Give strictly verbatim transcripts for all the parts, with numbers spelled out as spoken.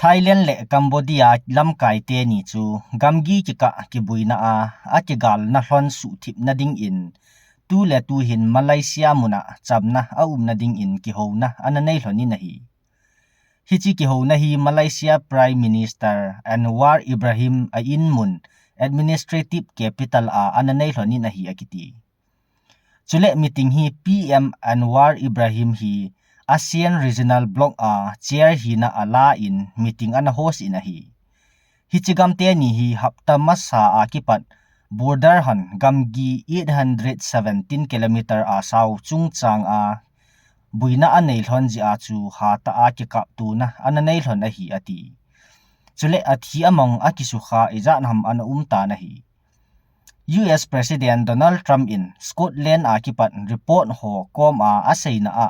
Thailand le Cambodia lamkai teni chu gamgi kikah kibuina a, akigalna lhon suhthipna dingin, tu le tu hin Malaysia muna chamna aumna dingin kihouna ana nei lhonin ahi. Hiche kihouna hi Malaysia Prime Minister Anwar Ibrahim a inmun administrative capital a ana nei lhonin ahi akiti. Chule meeting hi P M Anwar Ibrahim hi ASEAN Regional Bloc a chair hina ala in meeting ana host in ahi. Hiche gam teni hi hapta masa a kipat border hon gamgi eight hundred seventeen kilometer a sao chungchang a buina anei lhon jeh a chu hatah a kikaptona ana nei lhon ahi ati. Chule athi amang akisukha ijat ham ana um tan ahi. U S President Donald Trump in Scotland a kipat report ho kom a aseina a,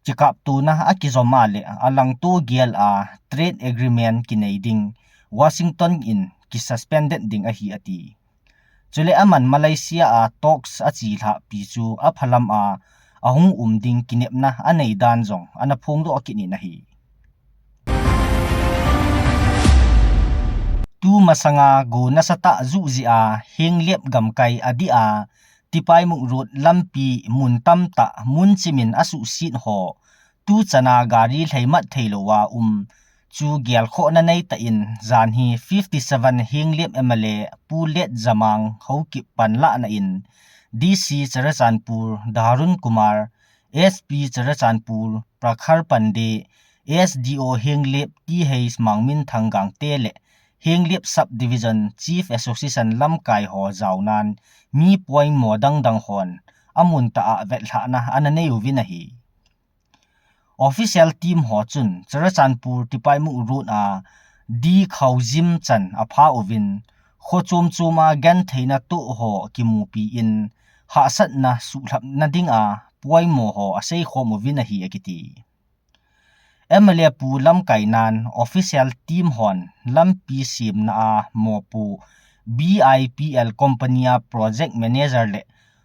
kikaptona akijom a le alangto gel a trade agreement kinei ding Washington in kisuspended ding ahi ati. Chule aman Malaysia a talks achelhah pi chu aphalam a ahung um ding kinepna anei dan jong ana phongdoh kit in ahi. Tu masanga go nasatah juh jeh a Henglep gamkai adih a Tipaimukh Road lampi mun tamtah mun chimin asuhset ho, tu chana gari lheimat theilouva um chu gelkhohna neitah in jan hi fifty seven Henglep M L A Pu Letjamang Haokip panlahna in D C Churachandpur Dharun Kumar, S P Churachandpur Prakhar Pandey, S D O Henglep T H Mangminthang Gangte le Henglep Subdivision Chief Association lamkai ho jaonan mi poimo dangdang hon amun tah a vetlhahna ana nei uvin ahi. Official team ho chun Churachandpur Tipaimukh Road a D Khaojim chan apha uvin, kho chom chom a gentheina toh ho kimupi in hahsatna suhlhapna dinga poimo ho aseikhom uvin ahi akiti. M L A pu lamkai nan official team hon lampi semna a mopo B I P L company a project manager le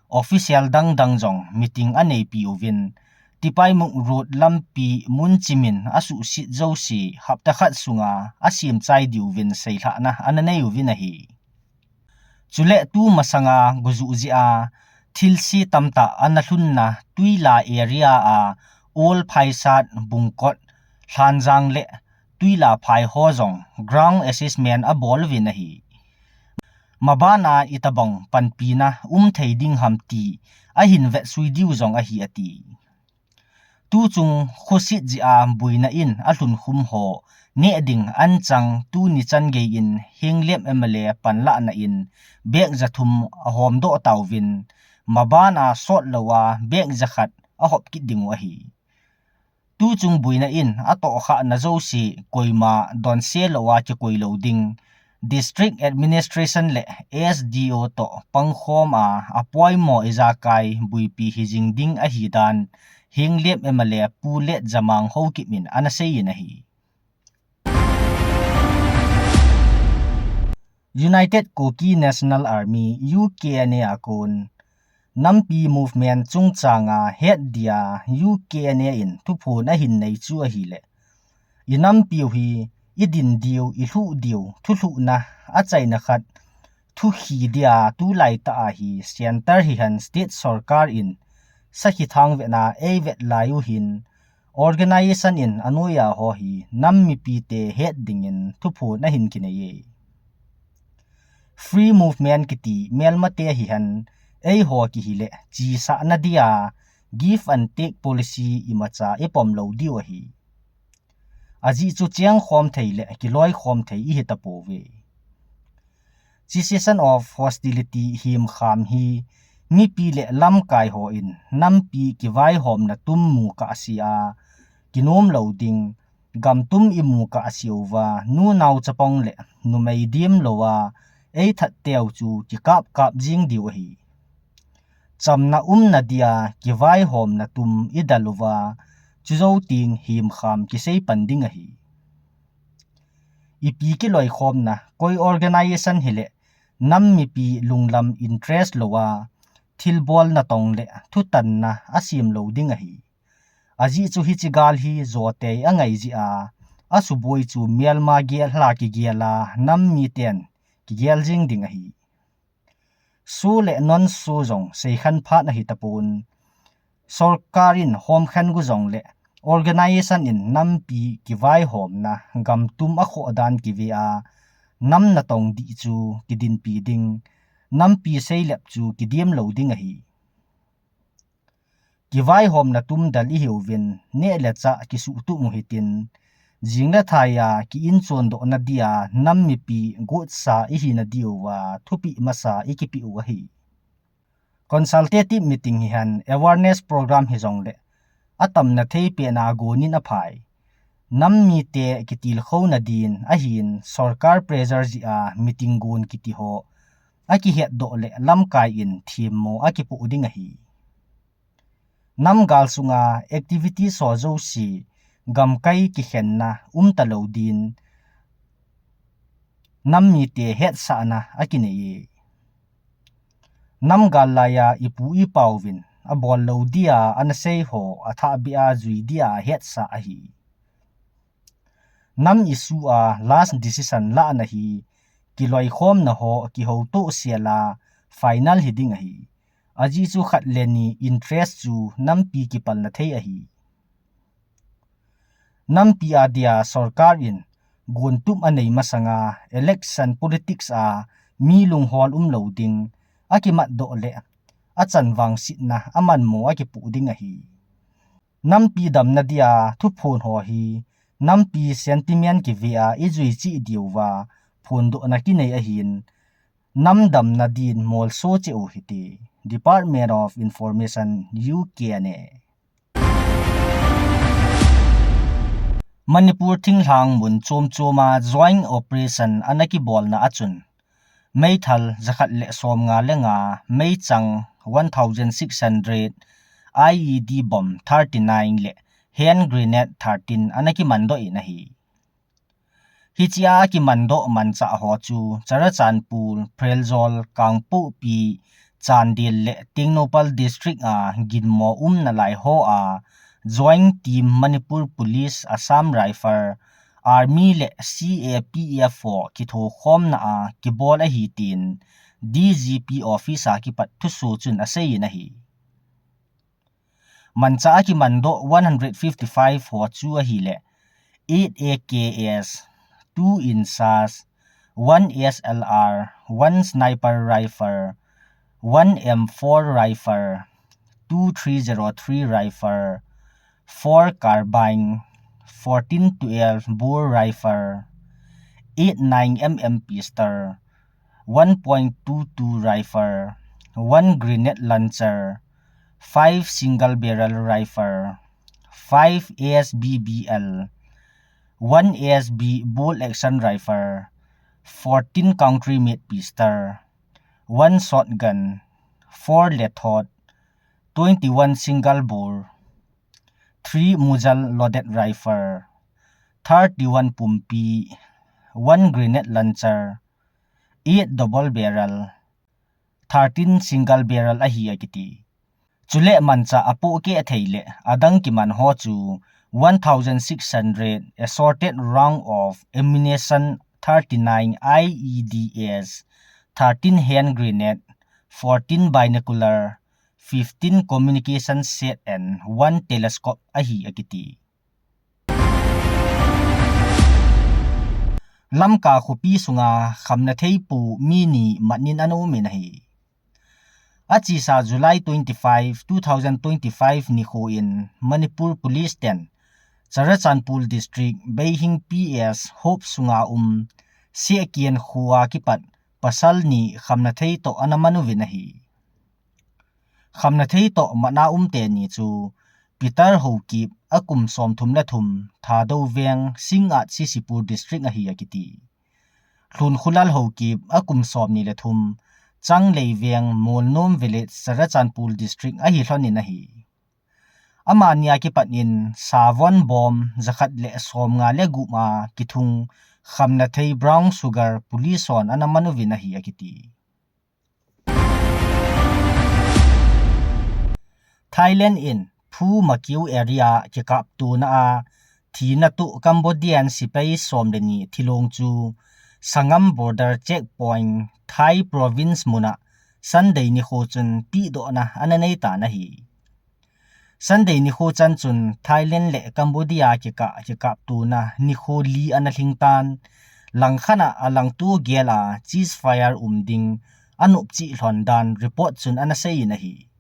official dangdang jong meeting aneipi uvin, Tipaimukh Road lampi mun chimin asuhset jouse hapta khat sunga asem chai diuvin seilhahna ana nei uvin ahi. Chule tu masanga go juh jeh a thilse tamtah ana lhunna Tuila area a Old Phaisat, Bungkot, Lhanjang le Tuila phai ho jong ground assessment abol uvin ahi. Maban a itobang panpina um thei ding ham ti ahin vetsui diu jong ahi ati. Tuchung khoset jeh a boina in alhunkhum ho neh ding anchang tuni chan gei in Henglep M L A panlahna in bag jathum ahomdoh tauvin, maban a sot louva bag jakhat ahop kit dingu ahi. Tuchung boina in atohkhahna jouse koima donse louva kikoi lou ding, District Administration le S D O toh pangkhom a apoimo ijakai boipi hijing ding ahidan Henglep M L A Pu Letjamang Haokip in ana seiyin ahi. United Kuki National Army, U K N A a kon nampi movement chungchanga het dia U K N A in thuphon ahin nei chu ahile, inampiu hi idin diu, ilhuh diu thulhuhna achaina khat thukhi dia tulaitah a hi centre hihen state sorkar in sakhi thangvetna eivet lai u hin, organization in anoiya ho hi nam mipite het dingin thuphon ahin kinei e. Free movement kiti melmate hihen eiho kihile chesahna dia give and take policy imacha ipom lou diu ahi. Ajeh chu chengkhom thei le kiloikhom thei ihitapouve. Cessation of hostility himkham hi mipi le lamkai hon nampi kivaihomna tum mu kahse a kinom lou ding, gamtum imu kahse uva nunao chapang le numei dem louva eithat teu chu kikap kap jing diu ahi. Chamna umna dia kivaihomna tum idal uva, chujou teng himkham kisei pan ding ahi. Ipi kiloikhomna koi organization hile nam mipi lunglam interest louva thilbol natong le thutanna asem lou ding ahi. Ajeh chu hiche gal hi jotei angai jeh a asuboi chu melma gel a kigel a, nam miten kigel jing ding ahi. Su le non su jong seikhan phat ahi tapon. Sorkar in homkhen gu jong le organization in nampi kivaihomna gamtum akhoh dan kive a, nam natong dih chu kidinpi ding, nampi seilep chu kidim lo ding ahi. Kivaihomna tum dal ihiuvin, neh le chah kisuhtup u hitin, jing le thai a ki-inchondohna dia nam mipi gotsa ihina diuva thupeh masa ikipeh u ahi. Consultative meeting hihen awareness program hijongle atamna thei pena gonin aphai. Nam mite kitilkhouna din ahin sorkar pressure jeh a meeting gon kiti ho akihetdoh le lamkai in themmo akipoh ding ahi. Namgal sunga activities ho jouse gamkai kikhenna umtalou din nam mite hetsahna akinei e. Namgal laiya ipu ipauvin abol lou dia anasei ho athahbeh a jui dia hetsah ahi. Nam issue a last decision lahna hi kiloikhomna ho kihoutoh sela final hiding ahi. Ajeh chu khat le ni interest chu nampi kipalna thei ahi. Nampi a dia sorkar in gontup anei masanga election politics a mi lunghol umlou ding akimatdoh le achan vangsetna amanmo akipoh ding ahi. Nampi damna dia thuphon ho hi nampi sentiment kive a ijui cheh diuva phondohna kinei ahin, nam damna din molso cheh u hite. Department of Information, U K N A. Manipur thinglhang mun chom choma joint operation ana kibolna achun meithal jakhat le somnga le nga, meichang one thousand six hundred, I E D bomb thirty-nine le hand grenade thirteen ana kimandoh in ahi. Hichea kimandoh manchah ho chu Churachandpur, Pherzawl, Kangpokpi, Chandel le Tengnoupal district a ginmo umna lai hoa joint team Manipur Police, Assam Rifle, Army le C A P F ho kithokhomna a kibol ahi tin D G P office a kipat thusoh chun aseiyin ahi. Manchah a kimandoh one hundred fifty-five ho chu ahile, eight A K S, two INSAS, one S L R, one sniper rifle, one M four rifle, two three zero three rifle, four carbine, fourteen twelve bore rifle, eight nine M M pistol, one point two two rifle, one grenade launcher, five single barrel rifle, five A S B B L, one A S B bolt action rifle, fourteen country made pistol, one shotgun, four lethot, twenty-one single bore, three muzzle loaded rifle, thirty-one pumpi, one grenade launcher, eight double barrel, thirteen single barrel ahi akiti. Chule manchah apohkeh thei le adang kiman ho chu one thousand six hundred assorted round of ammunition, thirty-nine I E Ds, thirteen hand grenade, fourteen binocular, fifteen communication set and one telescope ahi akiti. Lamka khopi sunga khamna thei pu mi ni matnin ana um in ahi. Achesa July twenty-five, two thousand twenty-five nikho in Manipur Police ten Churachandpur District, Beihing P S Hop sunga um Sehkian khoa kipat pasal ni khamna thei toh ana man uvin ahi. Khamna thei toh matna um teni chu Peter Haokip, akum somthum le thum, Thadou Veng, Singngat, C C Pur District ahi akiti. Lhunkholal Haokip, akum somni le thum, Changlei Veng, Molnom Village, Churachandpur District ahi lhon in ahi. Amani a kipat in savon bom jakhat le somnga le gup a kithung khamna thei brown sugar police hon ana man uvin ahi akiti. Thailand in Phu Makiu area kikaptona a thina toh Cambodian sepai som le ni thilong chu Sangam border checkpoint Thai province mun a Sunday nikho chun tihdohna ana nei tan ahi. Sunday nikho chan chun Thailand le Cambodia kikah kikaptona nikho li ana lhing tan, langkhat a alangto gel a ceasefire um ding anop chih lhon dan report chun ana sei in ahi.